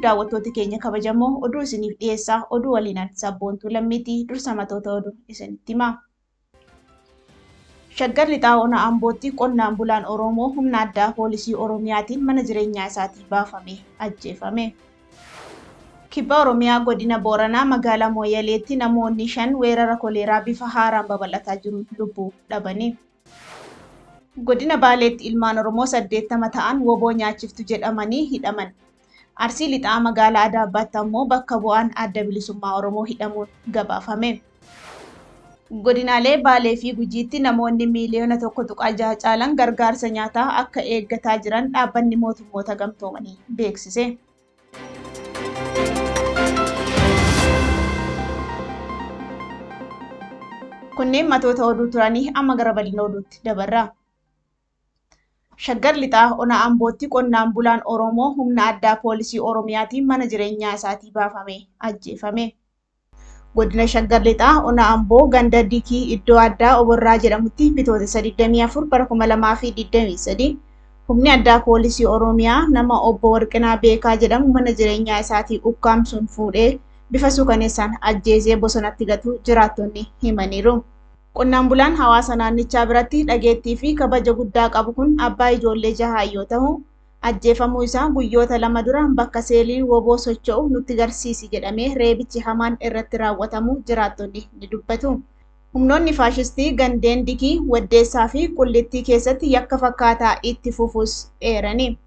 Daawwattoota keenya kabajamoo oduu isiniif dhiyeessaa oduu waliin sabboontuu lammiitii dursa matoota oduu isinitti hima. Shaggar Lixaa Ona Ambootti qonnaan bulaan Oromoo humna addaa poolisii Oromiyaatiin mana jireenyaa isaatii baafamee ajjeefame. Kibba Oromiyaa godina Booranaa magaalaa Mooyaleetti namoonni 5 weerara koleeraa bifa haaraan babal'ataa jiruun lubbuu dhabani. Godina Baaleetti ilmaan Oromoo 80 ta'an woboo nyaachiftu jedhamanii hidhaman. Arsii Lixaa magaalaa Adaabbaatti ammoo bakka bu'aan Adda Bilisummaa Oromoo hidhamuun gabaafame. Godinaalee Baalee fi Gujiitti namoonni miiliyoona 1.6 caalan gargaarsa nyaataa akka eeggataa jiran dhaabbanni mootummoota gamtoomanii beeksise. Kunneen matoota oduu turanii amma gara bal'ina oduutti dabarra. Shaggar Lixaa Ona Ambootti qonnaan bulaan Oromoo humna addaa poolisii Oromiyaatiin mana jireenyaa isaatii baafamee ajjeefame. Godina Shaggar Lixaa Ona Amboo ganda Dikii iddoo addaa Oborraa jedhamutti bitootessa 24 bara 2023 humni addaa poolisii Oromiyaa nama obbo Warqinaa Beekaa jedhamu mana jireenyaa isaatii ukkaamsuun fuudhee bifa suukaneessaan ajjeesee bosonatti gatu jiraattonni himaniiru. Qonnaan bulaan hawaasa naannichaa biratti dhageettii fi kabaja guddaa qabu kun abbaa ijoollee jahaa yoo ta'u, ajjeefamuu isaa guyyoota lama dura bakka seeliin woboo socho'u nutti garsiisi jedhamee reebichi hamaan irratti raawwatamu jiraattonni ni dubbatu. Humnoonni faashistii gandeen Dikii, Waddeessaa fi Qullittii keessatti yakka fakkaataa itti fufuus eerani.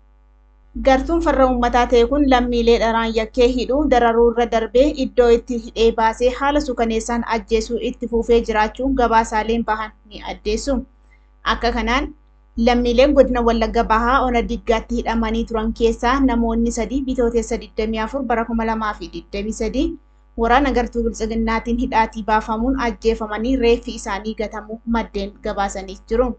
Gartuun farra uummataa ta'e kun lammiilee dharaan yakkee hidhuu dararuu irra darbee iddoo itti hidhee baasee haala suukaneessaan ajjeesuu itti fufee jiraachuu gabaasaaleen bahan ni addeessu. Akka kanaan lammiileen godina Wallagga Bahaa Ona Diggaatti hidhamanii turan keessaa namoonni 3 bitootessa 24 bara 2023 waraana gartuu biltsiginnaatiin hidhaatii baafamuun ajjeefamanii reeffi isaanii gatamuu maddeen gabaasanii jiru.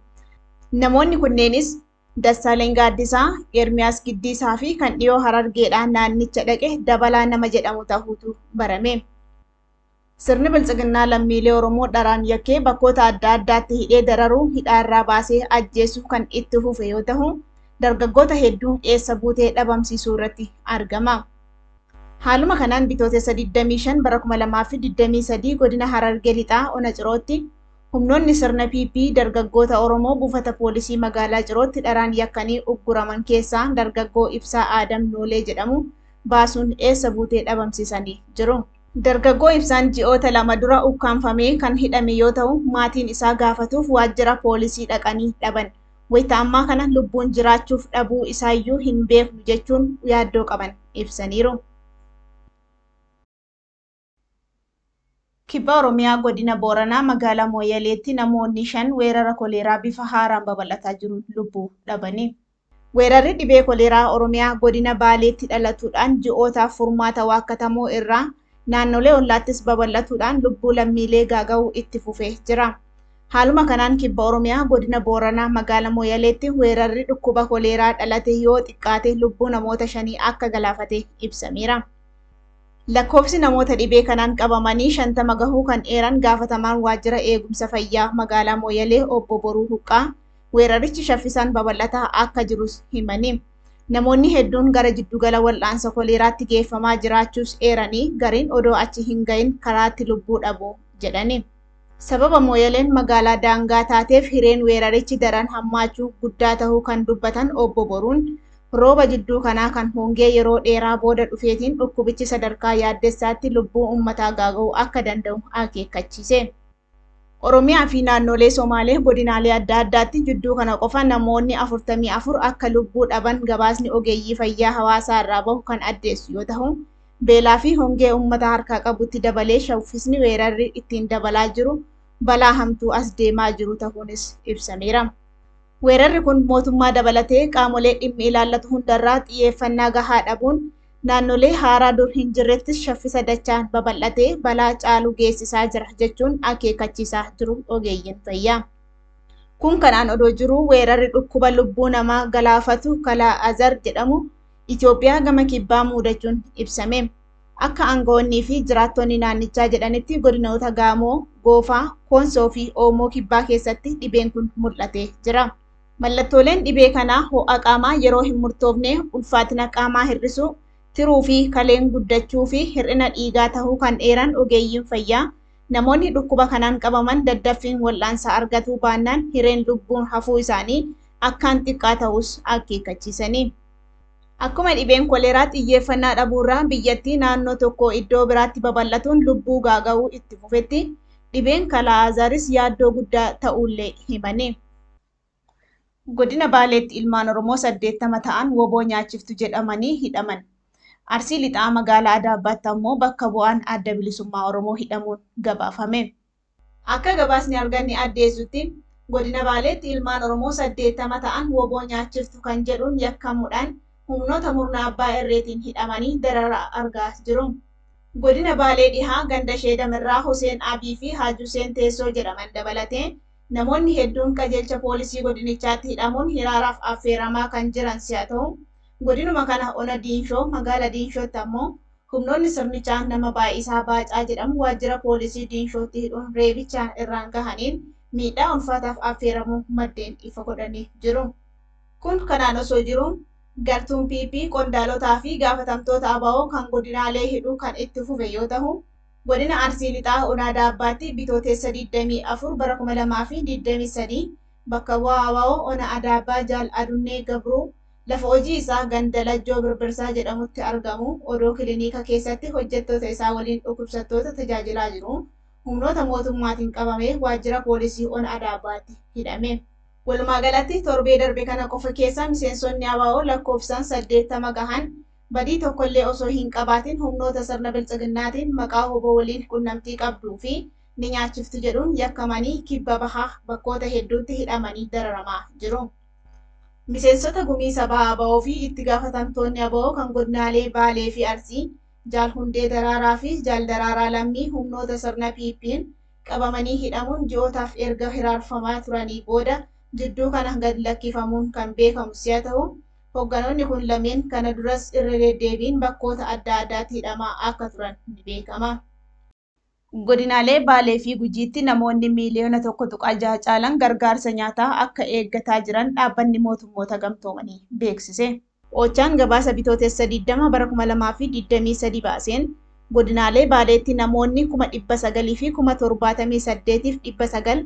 Namoonni kunneenis Dassaaleny Gaaddisaa, Ermiyaas Giddiisaa fi kan dhiyoo Harargeedhaa naannicha dhaqe Dabalaa nama jedhamu tahuutu barame. Sirni biltsiginnaa lammiilee Oromoo dharaan yakkee bakkoota adda addaatti hidhee dararuu hidhaarraa baasee ajjeesuu kan itti fufe yoo tahu, dargaggoota hedduu eessa buutee dhabamsiisuu irratti argama. Haaluma kanaan bitootessa 25 bara 2023 godina Harargee Lixaa Ona Cirootti humnoonni sirna PP dargaggoota Oromoo buufata poolisii magaalaa Cirootti dharaan yakkanii ugguraman keessaa dargaggoo Ibsaa Aadam Noolee jedhamu baasuun eessa buutee dhabamsiisanii jiru. Dargaggoo Ibsaan ji'oota lama dura ukkaamfamee kan hidhame yoo ta'u, maatiin isaa gaafatuuf waajjira poolisii dhaqanii dhaban. Wayita ammaa kana lubbuun jiraachuuf dhabuu isaayyuu hin beeknu jechuun yaaddoo qaban ibsaniiru. Kibba Oromiyaa godina Booranaa magaalaa Mooyaleetti namoonni 5 weerara koleeraa bifa haaraan babal'ataa jiruun lubbuu dhabani. Weerarri dhibee koleeraa Oromiyaa godina Baaleetti dhalatuudhaan ji'ootaaf furmaata waakkatamoo irraa naannolee ollaattis babal'atuudhaan lubbuu lammiilee gaaga'uu itti fufee jira. Haaluma kanaan Kibba Oromiyaa godina Booranaa magaala Mooyaleetti weerarri dhukkuba koleeraa dhalate yoo xiqqaate lubbuu namoota 5 akka galaafate ibsameera. Lakkoofsi namoota dhibee kanaan qabamanii 50 gahuu kan eeran gaafatamaan waajjira eegumsa fayyaa magaalaa Mooyalee obbo Boruu Huqqaa weerarichi shaffisaan babal'ataa akka jirus himani. Namoonni hedduun gara jiddugala wal'aansa koleeraatti geeffamaa jiraachuus eeranii gariin odoo achi hin gahin karaatti lubbuu dhabu jedhani. Sababa Mooyaleen magaalaa daangaa taateef hireen weerarichi daran hammaachuu guddaa tahuu kan dubbatan obbo Boruun, rooba jidduu kanaa kan hongee yeroo dheeraa booda dhufeetiin dhukkubichi sadarkaa yaaddessaatti lubbuu uummataa gaaga'uu akka danda'u akeekkachiise. Oromiyaa fi naannolee Somaalee godinaalee adda addaatti jidduu kana qofa namoonni 44 akka lubbuu dhaban gabaasni ogeeyyii fayyaa hawaasaa irraa bahu kan addeessu yoo tahu, beelaa fi hongee uummata harkaa qabutti dabalee shaffisni weerarri ittiin dabalaa jiru balaa hamtuu as deemaa jiru tahuunis ibsameera. Weerarri kun mootummaa dabalatee qaamolee dhimmi ilaallatu hundarraa xiyyeeffannaa gahaa dhabuun naannolee haaraa dur hin jirrettis shaffisa dachaan babal'atee balaa caalu geessisaa jira jechuun akeekkachiisaa jiru ogeeyyiin fayyaa. Kun kanaan odoo jiruu weerarri dhukkuba lubbuu namaa galaafatu Kalaa Azar jedhamu Itoophiyaa gama kibbaa muudachuun ibsame. Akka aangawoonnii fi jiraattonni naannichaa jedhanitti godinoota Gaamoo, Goofaa, Koonsoo fi Oomoo kibbaa keessatti dhibeen kun mul'atee jira. Mallattooleen dhibee kanaa ho'a qaamaa yeroo hin murtoofne, ulfaatina qaamaa hir'isuu, tiruu fi kaleen guddachuu fi hir'ina dhiigaa tahuu kan eeran ogeeyyiin fayyaa, namoonni dhukkuba kanaan qabaman daddaffiin wal'aansa argatuu baannaan hireen lubbuun hafuu isaanii akkaan xiqqaa ta'us akeekkachiisanii. Akkuma dhibeen koleeraa xiyyeeffannaa dhabuurraa biyyattii naannoo tokkoo iddoo biraatti babal'atuun lubbuu gaaga'uu itti fufetti, dhibeen kalaa-azaaris yaaddoo guddaa ta'ullee himani. Godina Baaleetti ilmaan Oromoo 80 ta'an woboo nyaachiftu jedhamanii hidhaman. Arsii Lixaa magaalaa Adaabbaatti ammoo bakka bu'aan Adda Bilisummaa Oromoo hidhamuun gabaafame. Akka gabaasni arganne addeessutti, Godina Baaleetti ilmaan Oromoo 80 ta'an woboo nyaachiftu kan jedhuun yakkamuudhaan humnoota murna abbaa irreetiin hidhamanii dararaa argaa jiru. Godina Baalee Dhihaa ganda Sheedamirraa Huseen Abii fi Haaj Huseen Teessoo jedhaman dabalatee namoonni hedduun qajeelcha poolisii godinichaatti hidhamuun hiraaraaf affeeramaa kan jiran si'a ta'u, godinuma kana ona Diinshoo magaala Diinshootti ammoo humnoonni sirnichaa nama Baay'isaa Baacaa jedhamu waajjira poolisii Diinshootti hidhuun reebicha irraan gahaniin miidhaa ulfaataaf affeeramuu maddeen ifa godhanii jiru. Kun kanaan osoo jiruu, gartuun PP qondaalotaa fi gaafatamtoota ABO kan godinaalee hidhuu kan itti fufe yoo tahu, godina Arsii Lixaa Ona Adaabbaatti Bitootessa 24 bara 2023 bakka bu'aa ABO Ona Adaabbaa Jaal Adunnee Gabruu lafa hojii isaa ganda Lajjoo Birbirsaa jedhamutti argamu odoo kiliniika keessatti hojjettoota isaa waliin dhukkubsattoota tajaajilaa jiruu humnoota mootummaatiin qabamee waajjira poolisii Ona Adaabbaatti hidhame. Walumaa galatti torbee darbe kana qofa keessa miseensonni ABO lakkoofsaan 80 gahan badii tokkollee osoo hin qabaatin humnoota sirna biltsiginnaatiin maqaa wbo waliin qunnamtii qabduu fi ni nyaachiftu jedhuun yakkamanii kibba bahaa bakkoota hedduutti hidhamanii dararamaa jiru. Miseensota Gumii Sabaa ABO fi itti gaafatamtoonni ABO kan godinaalee Baalee fi Arsii Jaal Hundee Daraaraa fi Jaal Daraaraa Lammii humnoota sirna PPn qabamanii hidhamuun ji'ootaaf erga hiraarfamaa turanii booda jidduu kana gad lakkifamuun kan beekamu si'a tahu, hogganoonni kun lameen kana duras irra deddeebiin bakkoota adda addaatti hidhamaa akka turan ni beekama. Godinaalee Baalee fi Gujiitti namoonni miiliyoona 1.6 caalan gargaarsa nyaataa akka eeggataa jiran Dhaabbanni Mootummoota Gamtoomanii beeksise. Ochaan gabaasa Bitootessa 20 bara 2023 baaseen, godinaalee Baaleetti namoonni 900,000 fi 78,900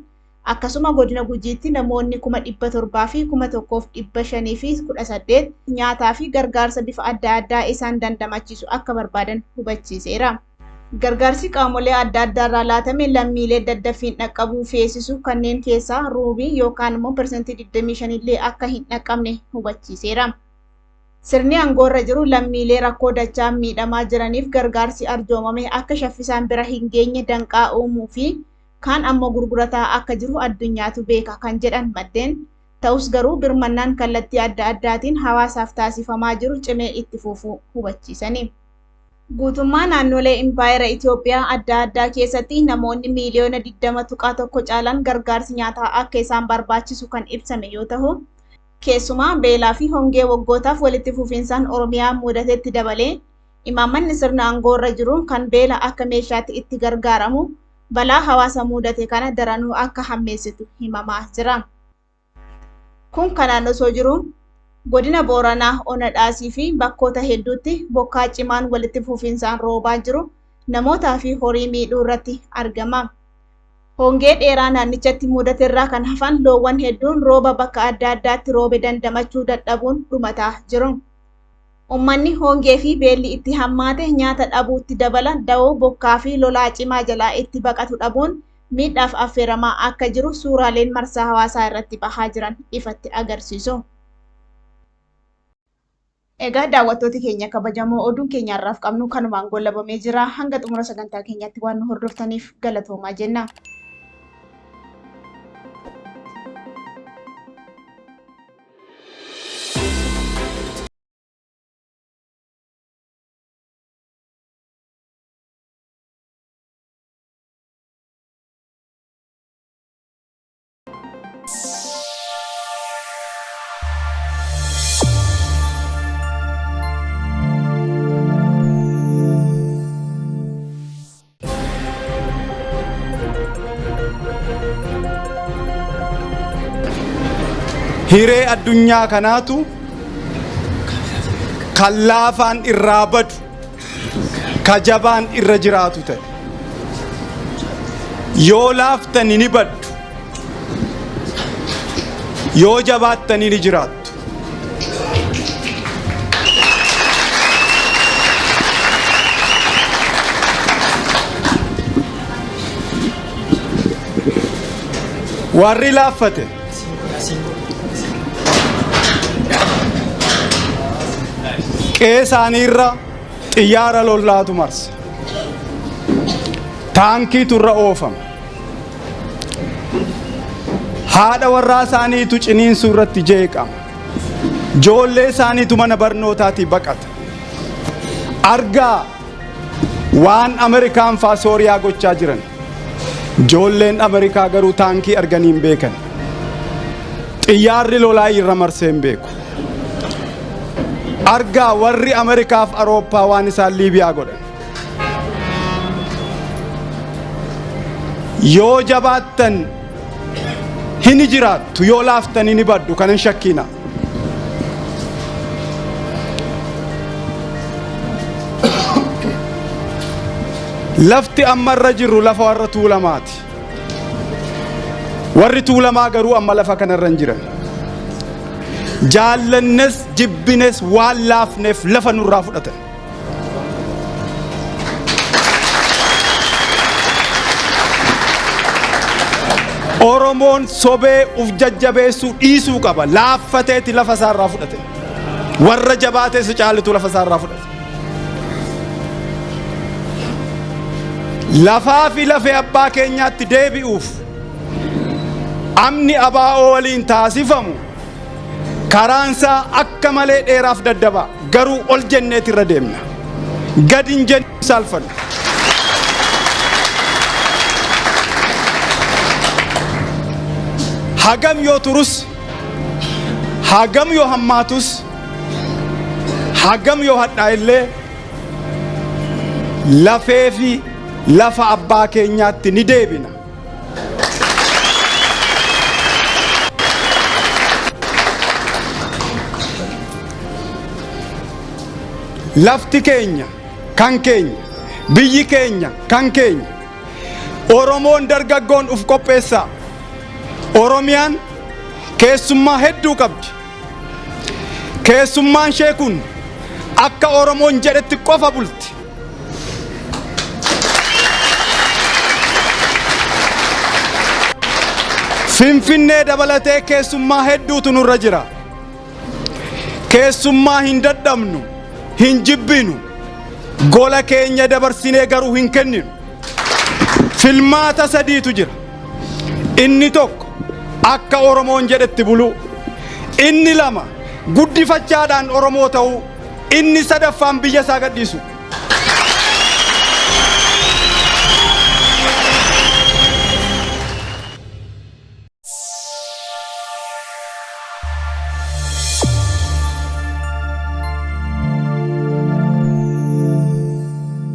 akkasuma godina Gujiitti namoonni 700,000 fi 1,518 nyaataa fi gargaarsa bifa adda addaa isaan dandamachiisu akka barbaadan hubachiiseera. Gargaarsi qaamolee adda addaarraa laatame lammiilee daddaffiin dhaqqabuu feesisu kanneen keessaa ruubii yookaan immoo persentii 25 illee akka hin dhaqqabne hubachiiseera. Sirni aangoorra jiru lammiilee rakkoo dachaan miidhamaa jiraniif gargaarsi arjoomame akka shaffisaan bira hin geenye danqaa uumuu fi kaan ammoo gurgurataa akka jiru addunyaatu beeka kan jedhan maddeen, ta'us garuu birmannaan kallattii adda addaatiin hawaasaaf taasifamaa jiru cimee itti fufuu hubachiisani. Guutummaa naannolee impaayera Itoophiyaa adda addaa keessatti namoonni miiliyoona 20.1 caalan gargaarsi nyaataa akka isaan barbaachisu kan ibsame yoo tahu, keessumaa beelaa fi hongee waggootaaf walitti fufiinsaan Oromiyaa mudatetti dabalee imaammanni sirna aangoorra jiru kan beela akka meeshaatti itti gargaaramu balaa hawaasa mudate kana daranuu akka hammeessitu himamaa jira. Kun kanaan osoo jiruu, godina Booranaa Ona Dhaasii fi bakkoota hedduutti bokkaa cimaan walitti fufinsaan roobaa jiru namootaa fi horii miidhuu irratti argama. Hongee dheeraa naannichatti mudaterraa kan hafan loowwan hedduun rooba bakka adda addaatti roobe dandamachuu dadhabuun dhumataa jiru. Ummanni hongee fi beelli itti hammaate nyaata dhabuutti dabala dawoo bokkaa fi lolaa cimaa jalaa itti baqatu dhabuun miidhaaf affeeramaa akka jiru suuraaleen marsaa hawaasaa irratti bahaa jiran ifatti agarsiisu. Egaa daawwattooti keenya kabajamoo oduun keenya har'aaf qabnu kanumaan goolabamee jira. Hanga xumura sagantaa keenyaatti waan nu hordoftaniif galatoomaa jenna. Hiree addunyaa kanaatu Kan laafaan irraa badu, ka jabaan irra jiraatu ta'e. Yoo laaftani ni baddu. Yoo jabaattanii ni jiraattu. Warri laaffate qe'ee isaaniirra xiyyaara lollaatu marsa. Taankiitu irra oofama. Haadha warraa isaaniitu ciniinsuu irratti jeeqama. Ijoollee isaaniitu mana barnootaatii baqata. Argaa waan Ameerikaan faa Sooriyaa gochaa jiran. Ijoolleen Ameerikaa garuu taankii arganii hin beekan. Xiyyaarri lolaa irra marsee hin beeku. Argaa warri Ameerikaaf Awurooppaa waan isaan Liibiyaa godhan. Yoo jabaattan hin jiraattu, yoo laaftan ni baddu, kanan shakkiina. Lafti amma irra jirru lafa warra Tuulamaati. Warri Tuulamaa garuu amma lafa kanarra hin jiran. Jaallannes jibbines waan laafneef lafa nurraa fudhatan. Oromoon sobee uf jajjabeessuu dhiisuu qaba. Laaffateeti lafa isaarraa fudhate. Warra jabaatee si caalitu lafa isaarraa fudhate. Lafaa fi lafee abbaa keenyaatti deebi'uuf amni abaa'oo waliin taasifamu karaan isaa akka malee dheeraaf daddabaa, garuu ol jenneeti irra deemna. Gad hin jennu, saalfannu. Hagam yoo turus, hagam yoo hammaatus, hagam yoo hadhaa illee, lafee fi lafa abbaa keenyaatti ni deebina. Lafti keenya kan keenya, biyyi keenya kan keenya. Oromoon dargaggoon uf qopheessaa. Oromiyaan keessummaa hedduu qabdi. Keessummaan ishee kun akka Oromoon jedhetti qofa bulti. Finfinnee dabalatee keessummaa hedduutu nurra jira. Keessummaa hin dadhabnu, hin jibbinu, gola keenya dabarsinee garuu hin kenninu. Filmaata sadiitu jira. Inni tokko akka Oromoon jedhetti buluu. Inni lama guddifachaadhaan Oromoo ta'uu. Inni sadaffaan biyya isaa gadhiisu.